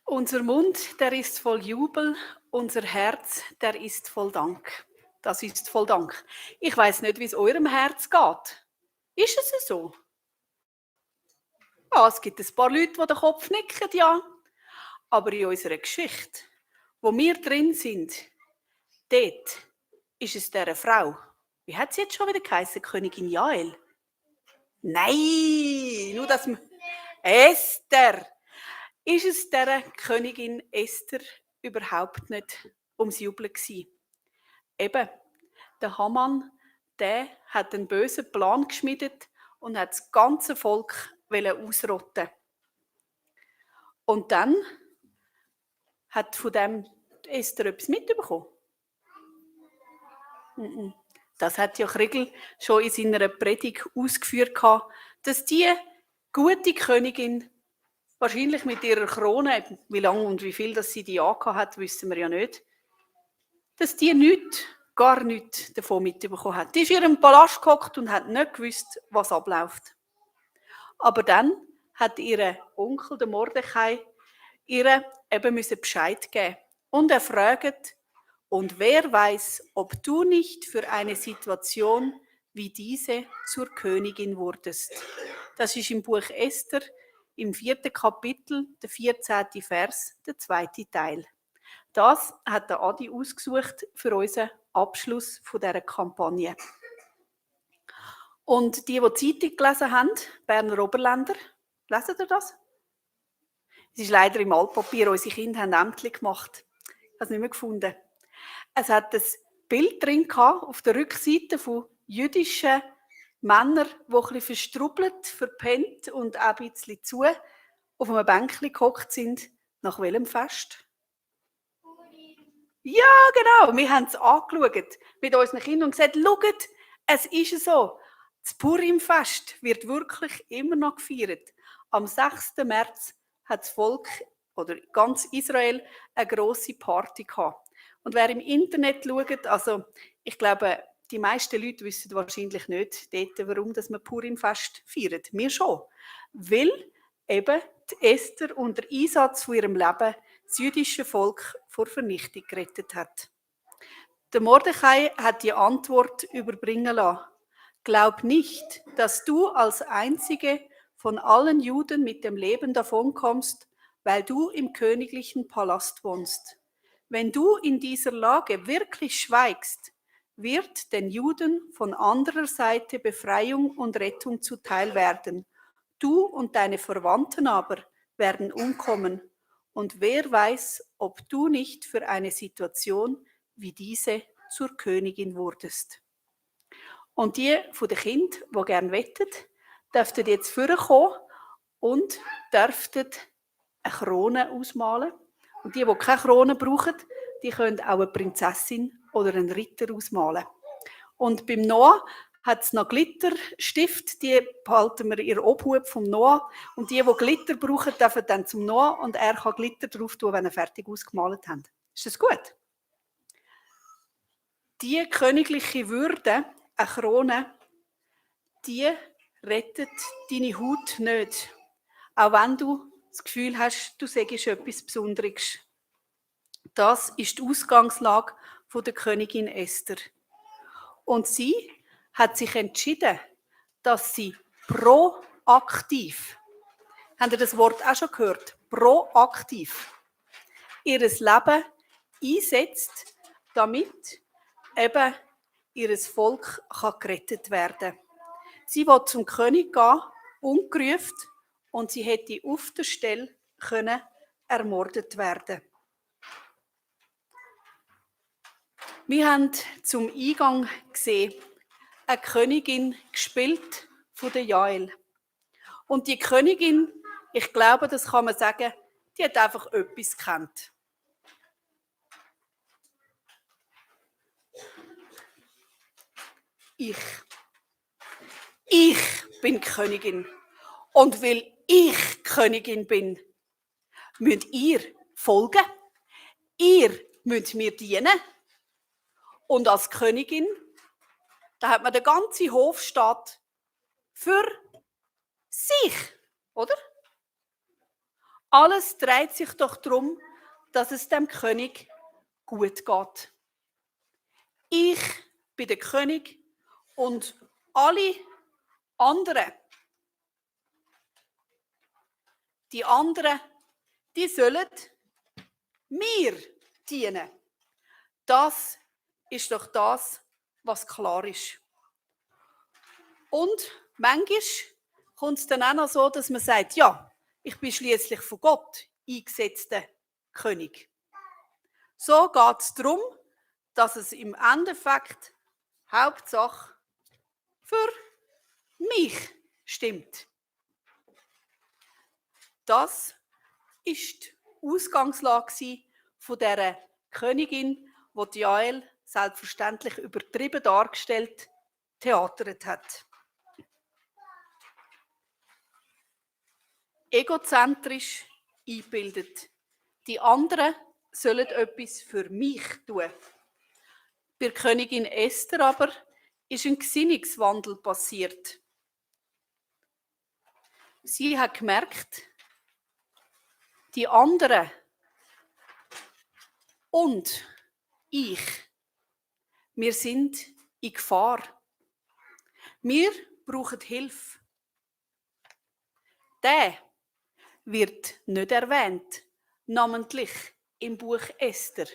Unser Mund, der ist voll Jubel, unser Herz, der ist voll Dank. Das ist voll Dank. Ich weiß nicht, wie es eurem Herz geht. Ist es so? Ja, es gibt ein paar Leute, die den Kopf nicken, ja. Aber in unserer Geschichte, wo wir drin sind, dort ist es dieser Frau. Wie hat sie jetzt schon wieder geheißen? Königin Jael? Nein, nur das... Esther! Ist es dieser Königin Esther überhaupt nicht ums Jubeln gewesen? Eben, der Haman, der hat einen bösen Plan geschmiedet und hat das ganze Volk ausrotten. Und dann hat von dem Esther etwas mitbekommen. Das hat ja Kriegel schon in seiner Predigt ausgeführt, dass die gute Königin wahrscheinlich mit ihrer Krone, wie lange und wie viel das sie die angehabt hat, wissen wir ja nicht, dass die gar nichts davon mitbekommen hat. Die ist in ihrem Palast gehockt und hat nicht gewusst, was abläuft. Aber dann hat ihr Onkel, der Mordechai, ihr eben Bescheid geben. Und er fragt, und wer weiß, ob du nicht für eine Situation wie diese zur Königin wurdest. Das ist im Buch Esther, im 4. Kapitel, der 14. Vers, der 2. Teil. Das hat der Adi ausgesucht für unseren Abschluss dieser Kampagne. Und die Zeitung gelesen haben, Berner Oberländer, lesen ihr das? Es ist leider im Altpapier, unsere Kinder haben Ämtchen gemacht. Ich habe es nicht mehr gefunden. Es hat ein Bild drin auf der Rückseite von jüdischen Männern, die ein bisschen verstrubbelt, verpennt und auch ein bisschen zu auf einem Bänkchen gehockt sind. Nach welchem Fest? Ja, genau. Wir haben es angeschaut mit unseren Kindern und gesagt, schaut, es ist so. Das Purimfest wird wirklich immer noch gefeiert. Am 6. März hat das Volk oder ganz Israel eine grosse Party gehabt. Und wer im Internet schaut, also ich glaube, die meisten Leute wissen wahrscheinlich nicht dort, warum wir Purimfest feiern. Wir schon. Weil eben die Esther unter Einsatz von ihrem Leben das jüdische Volk vor Vernichtung gerettet hat. Der Mordechai hat die Antwort überbringen lassen. Glaub nicht, dass du als Einzige von allen Juden mit dem Leben davonkommst, weil du im königlichen Palast wohnst. Wenn du in dieser Lage wirklich schweigst, wird den Juden von anderer Seite Befreiung und Rettung zuteil werden. Du und deine Verwandten aber werden umkommen. Und wer weiß, ob du nicht für eine Situation wie diese zur Königin wurdest. Und die von den Kindern, die gerne wettet, dürften jetzt vorkommen und dürften eine Krone ausmalen. Und die keine Krone brauchen, die können auch eine Prinzessin oder einen Ritter ausmalen. Und beim Noah hat es noch Glitterstift, die behalten wir in der Obhut vom Noah. Und die Glitter brauchen, dürfen dann zum Noah und er kann Glitter drauf tun, wenn er fertig ausgemalt hat. Ist das gut? Die königliche Würde, eine Krone, die rettet deine Haut nicht. Auch wenn du das Gefühl hast, du sagst etwas Besonderes. Das ist die Ausgangslage der Königin Esther. Und sie hat sich entschieden, dass sie proaktiv, habt ihr das Wort auch schon gehört, proaktiv, ihr Leben einsetzt, damit eben ihr Volk gerettet werden kann. Sie will zum König gehen, ungerufen, und sie hätte auf der Stelle ermordet werden. Wir haben zum Eingang gesehen, eine Königin gespielt von der Jael. Und die Königin, ich glaube, das kann man sagen, die hat einfach etwas gekannt. Ich bin Königin. Und weil ich Königin bin, müsst ihr folgen. Ihr müsst mir dienen. Und als Königin, da hat man den ganzen Hofstaat für sich, oder? Alles dreht sich doch darum, dass es dem König gut geht. Ich bin der König und alle anderen, die anderen, die sollen mir dienen. Das ist doch das, was klar ist. Und manchmal kommt es dann auch noch so, dass man sagt, ja, ich bin schließlich von Gott eingesetzter König. So geht es darum, dass es im Endeffekt Hauptsache für mich stimmt. Das ist die Ausgangslage von dieser Königin, die Jael selbstverständlich übertrieben dargestellt theatert hat. Egozentrisch eingebildet. Die anderen sollen etwas für mich tun. Bei Königin Esther aber ist ein Gesinnungswandel passiert. Sie hat gemerkt, die anderen und ich, wir sind in Gefahr. Wir brauchen Hilfe. Der wird nicht erwähnt, namentlich im Buch Esther,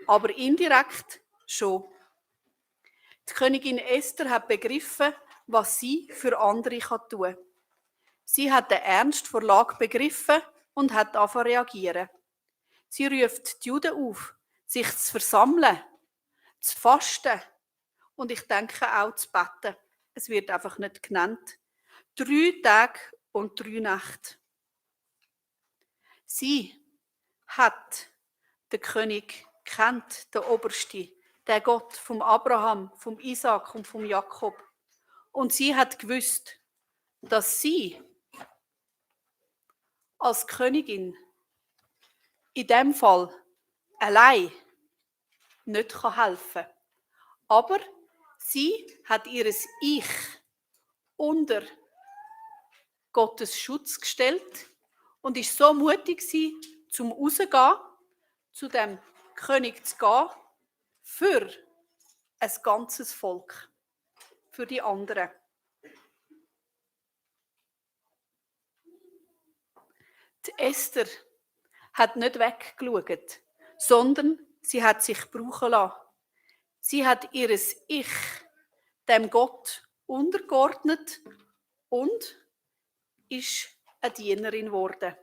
aber indirekt schon. Die Königin Esther hat begriffen, was sie für andere tun kann. Sie hat den Ernst der Lage begriffen und hat angefangen zu reagieren. Sie ruft die Juden auf, sich zu versammeln, zu fasten und ich denke auch zu beten. Es wird einfach nicht genannt. 3 Tage und 3 Nächte. Sie hat den König kennt, der Oberste, der Gott vom Abraham, vom Isaak und vom Jakob. Und sie hat gewusst, dass sie als Königin in dem Fall allein nicht helfen kann. Aber sie hat ihres Ich unter Gottes Schutz gestellt und ist so mutig gewesen, zum rausgehen, zu dem König zu gehen, für ein ganzes Volk, für die anderen. Die Esther hat nicht weggeschaut, sondern sie hat sich brauchen lassen. Sie hat ihres Ich dem Gott untergeordnet und ist eine Dienerin geworden.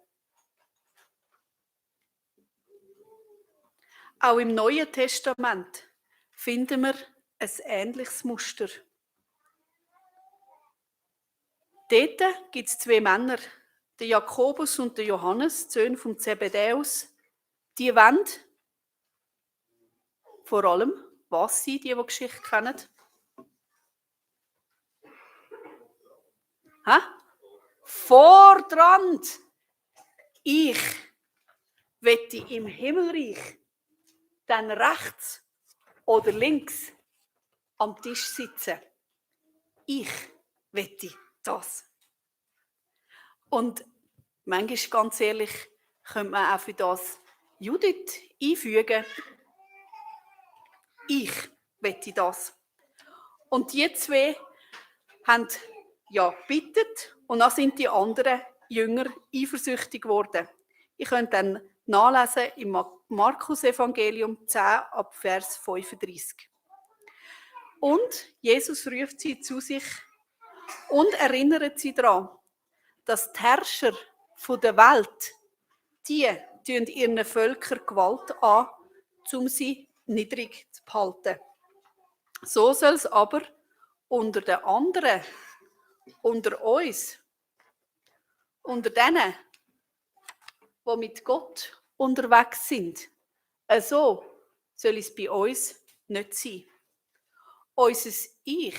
Auch im Neuen Testament finden wir ein ähnliches Muster. Dort gibt es 2 Männer, der Jakobus und der Johannes, die Söhne von Zebedäus. Die wollen vor allem, was sie, die Geschichte kennen? Vordrand! Ich wette im Himmelreich dann rechts oder links am Tisch sitzen. Ich wette das. Und manchmal, ganz ehrlich, könnte man auch für das Judith einfügen. Ich wette das. Und die 2 haben ja gebittet und dann sind die anderen Jünger eifersüchtig geworden. Ich könnte dann nachlesen im Markus-Evangelium 10 ab Vers 35. Und Jesus ruft sie zu sich und erinnert sie daran, dass die Herrscher der Welt, die tun ihren Völkern Gewalt an, um sie niedrig zu behalten. So soll es aber unter den anderen, unter uns, unter denen, die mit Gott unterwegs sind, so soll es bei uns nicht sein. Unser Ich.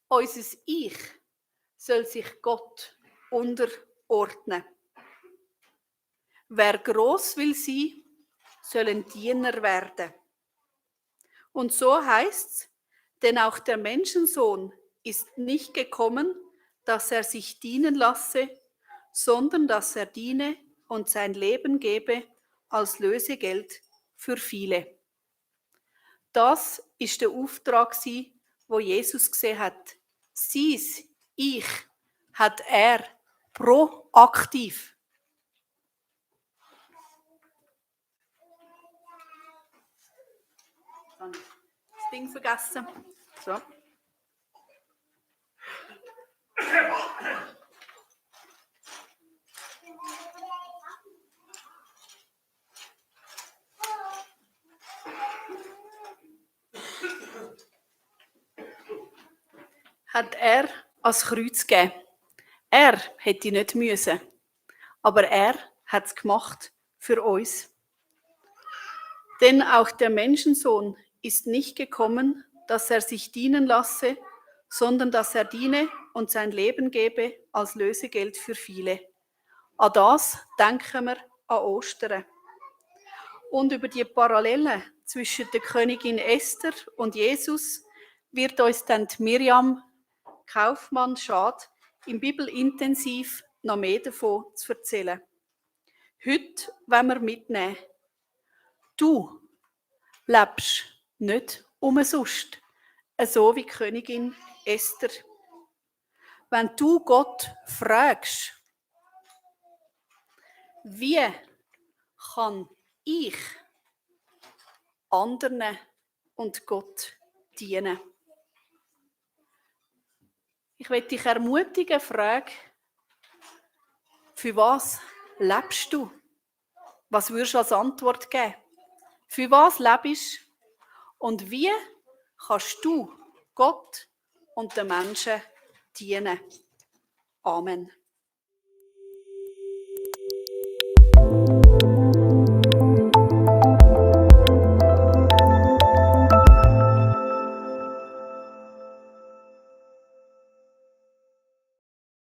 Unser Ich soll sich Gott unterordnen. Wer gross will sein, soll ein Diener werden. Und so heißt es, Denn auch der Menschensohn ist nicht gekommen, dass er sich dienen lasse, sondern dass er diene und sein Leben gebe als Lösegeld für viele. Das ist der Auftrag, wo Jesus gesehen hat. Sie's, ich, hat er proaktiv. Das Ding vergessen. So. Hat er ans Kreuz gegeben. Er hätte nicht müssen, aber er hat es gemacht für uns. Denn auch der Menschensohn ist nicht gekommen, dass er sich dienen lasse, sondern dass er diene und sein Leben gebe als Lösegeld für viele. An das denken wir an Ostern. Und über die Parallelen zwischen der Königin Esther und Jesus wird uns dann die Miriam Kaufmann-Schad im Bibelintensiv noch mehr davon zu erzählen. Heute wollen wir mitnehmen. Du lebst nicht umsonst, so wie Königin Esther. Wenn du Gott fragst, wie kann ich anderen und Gott dienen? Ich möchte dich ermutigen, frag, für was lebst du? Was würdest du als Antwort geben? Für was lebst du? Und wie kannst du Gott und den Menschen dienen? Amen.